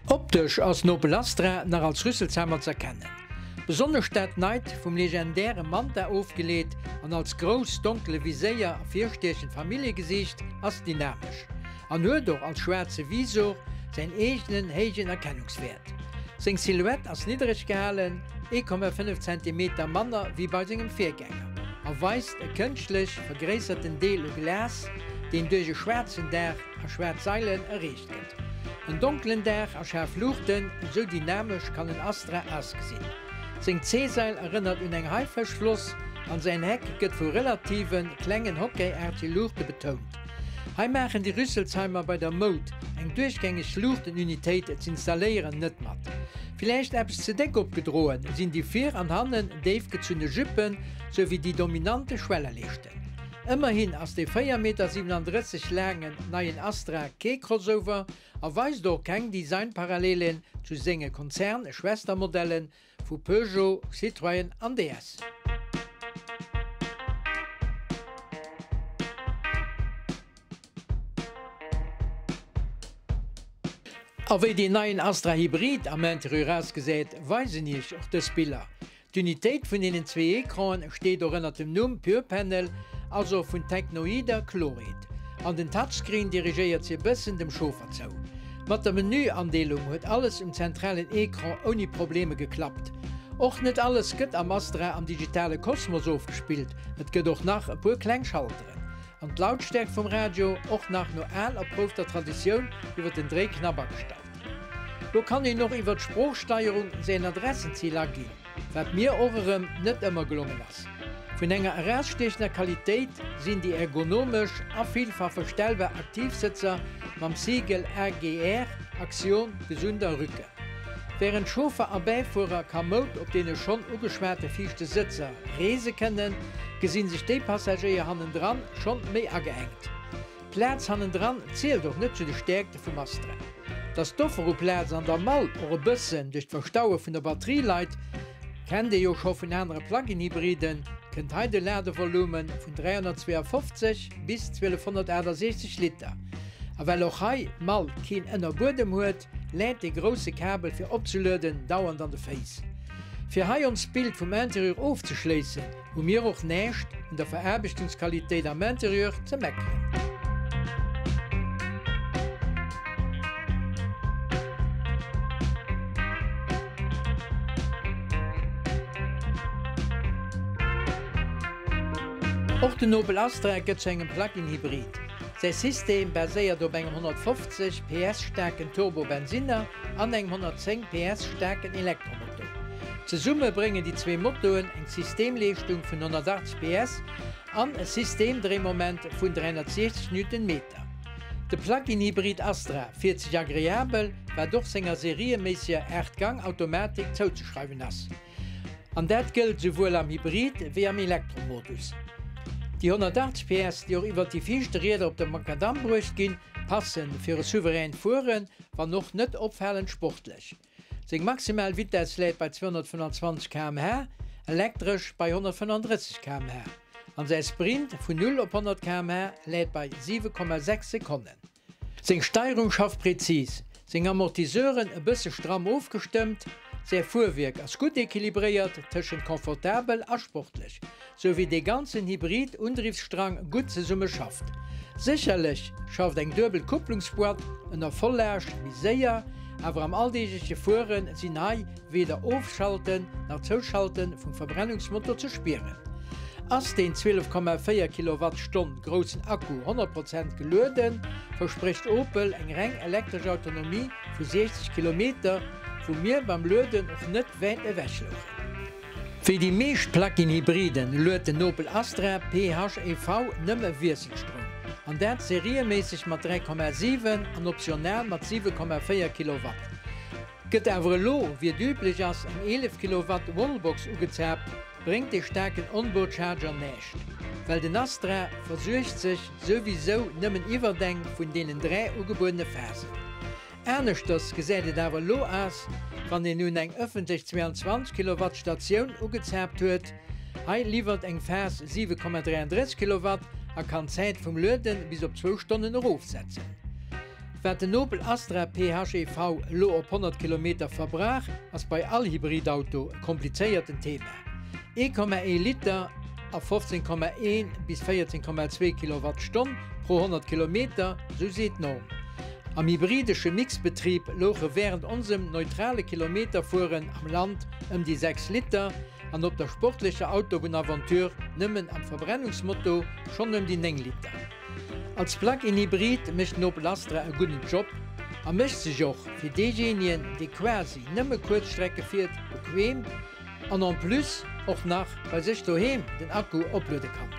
Optesch ass den Opel Astra nach als Rüsselsheimer z'erkennen. Besonnesch dat neit, vum legendäre Manta ofgeleet an als grouss donkele Viséier ervirstiechend Familljegesiicht ass dynamesch an huet och als schwaarze Visor säin eegenen héijen Erkennungswäert. Seng Silhouette ass niddereg gehalen, 1,5 Zentimeter manner wéi bei sengem Virgänger, a weist e kënschtlech vergréisserten Deel u Glas, deen duerch e schwaarzen Daach a schwaarz Sailen erreecht gëtt. En donkelen Daach a schaarf Luuchten, esou dynamesch kann en Astra ausgesinn. Seng C-Sail erënnert un eng Haifëschfloss an säin Heck gëtt vu relative klengen hockeyaartege Luuchte betount. Hei maachen déi Rüsselsheimer bei der Moud, eng duerchgängeg Luuchtenunitéit z'installéieren, net mat. Villäicht eppes ze déck opgedroen sinn déi vir an hannen déif gezunne Juppen, sou wéi déi dominante Schwellerleeschten. Ëmmerhin ass dee 4,37 Meter laangen neien Astra kee Crossover a weist och keng Designparallelen zu senge Konzern-Schwestermodelle vu Peugeot, Citroën an DS. A wéi deen neien Astra Hybrid am Interieur ausgesäit, weisen iech och dës Biller. D'Unitéit vun deenen zwee Ecranen steet och ënnert dem Numm PurePanel, also vun technoider Klorheet. An den Touchscreen dirigéiert se e bëssen dem Chauffer zou. Mat der Menüandeelung huet alles um zentralen Ecran ouni Probleme geklappt. Och net alles gëtt am Astra am digitale Kosmos ofgespillt, et gëtt och nach e puer kleng Schalteren. An d'Lautstärkt vum Radio och nach no al erproufter Traditioun iwwer den Dréiknapp agestallt. Do kann een och iwwer d'Sproochsteierung säin Adressenzil aginn, wat mir och erëm net ëmmer gelongen ass. Vun enger erausstiechender Qualitéit sinn déi ergonomesch a villfach verstellbar Aktivsëtzer mam Siegel AGR, Aktion gesunder Rücken. Wärend Chauffer a Bäifuerer kamoud op deene schonn ugeschwate viischte Sëtzer reese kënnen, gesi sech déi Passagéier hannendran schonn méi ageengt. D'Plaz hannendran zielt och net zu de Stäerkte vum Astra. Dass d'Offer u Plaz an der Mall och e bëssen duerch d'Verstaue vun der Batterie leit, kennt ee jo scho vun anere Plug-in-Hybriden, kënnt hei de Ladevolume vun 352 bis 1268 Liter. A well och hei d'Mall keen Ënnerbuedem huet, läit dee grousse Kabel fir opzelueden dauernd an de Féiss. Fir hei onst Bild vum Interieur ofzeschléissen, hu mir och näischt un der Veraarbechtungsqualitéit am Interieur ze meckeren. Och den Opel Astra gëtt zu engem Plug-in-Hybrid. Säi System baséiert op engem 150 PS staarken Turbo-Bensinner an engem 110 PS staarken Elektromotor. Zesumme bréngen déi zwee Motoen eng Systemleeschtung vun 180 PS an e Systemdréimoment vun 360 Newtonmeter. De Plug-in-Hybrid Astra fiert sech agreabel, wat och senger serieméisseger 8 Gang Automatik zouzeschreiwen ass. An dat gëllt esouwuel am Hybrid wéi am Elektromodus. Déi 180 PS, déi och iwwert déi viischte Rieder op de Macadam bruecht ginn, passen fir e souveränt Fueren, wann och net opfalend sportlech. Seng maximal Vitess läit bei 225 km/h, elektresch bei 135 km/h, an säi Sprint vun 0 op 100 km/h läit bei 7,6 Sekonnen. Seng Steierung schafft präzis, seng Amortisseuren e bësse stramm ofgestëmmt, säi Fuerwierk ass gutt equilibréiert tëschent confortabel a sportlech. Sou wéi dee ganzen Hybrid-Undriwsstrang gutt zesumme schafft. Sécherlech schafft eng duebel Kupplungsboîte ënner Vollaascht méi séier, awer am alldeegleche Fuere sinn hei weder Ofschalten nach Zouschalte vum Verbrennungsmotor ze spieren. Ass deen 12,4 Kilowattstonn groussen Akku 100 Prozent gelueden, versprécht Opel eng reng elektresch Autonomie vu 60 Kilometer, wou mir beim Lueden och net wäit ewech louchen. Wéi déi meescht Plug-in-Hybriden luet den Opel Astra PHEV nëmme Wiesselstroum, an dat serieméisseg mat 3,7 an optional mat 7,4 Kilowatt. Gëtt awer elo, wéi et üblech ass, eng 11 Kilowatt Wallbox ugezaapt, bréngt dee staarken Onboard-Charger näischt, well den Astra versuergt sech souwisou nëmmen iwwert eng vun deenen 3 ugebuedene Phasen. Aneschters gesäit et awer elo aus, wann een un eng ëffentlech 22 Kilowatt Statioun ugezaapt huet. Hei liwwert eng Phas 7,33 Kilowatt a kann d'Zäit vum Lueden bis op zwou Stonnen erofsetzen. Wat den Opel Astra PHEV elo op 100 Kilometer verbrauch, ass bei all Hybridauto e komplizéierten Thema. 1,1 Liter a 15,1 bis 14,2 Kilowattstonn pro 100 Kilometer, sou seet d'Norm. Am hybridesche Mixbetrib louche wärend onsem neutrale Kilometerfueren am Land ëm déi 6 Liter an op der sportlecher Autobunn-Aventure nëmmen am Verbrennungsmotor schonn ëm déi 9 Liter. Als Plug-in-Hybrid mécht den Opel Astra e gudden Job a mécht sech och fir deejéinegen, dee quasi nëmme Kuerzstrecke fiert, bequem an en plus och nach bei sech doheem den Akku opluede kann.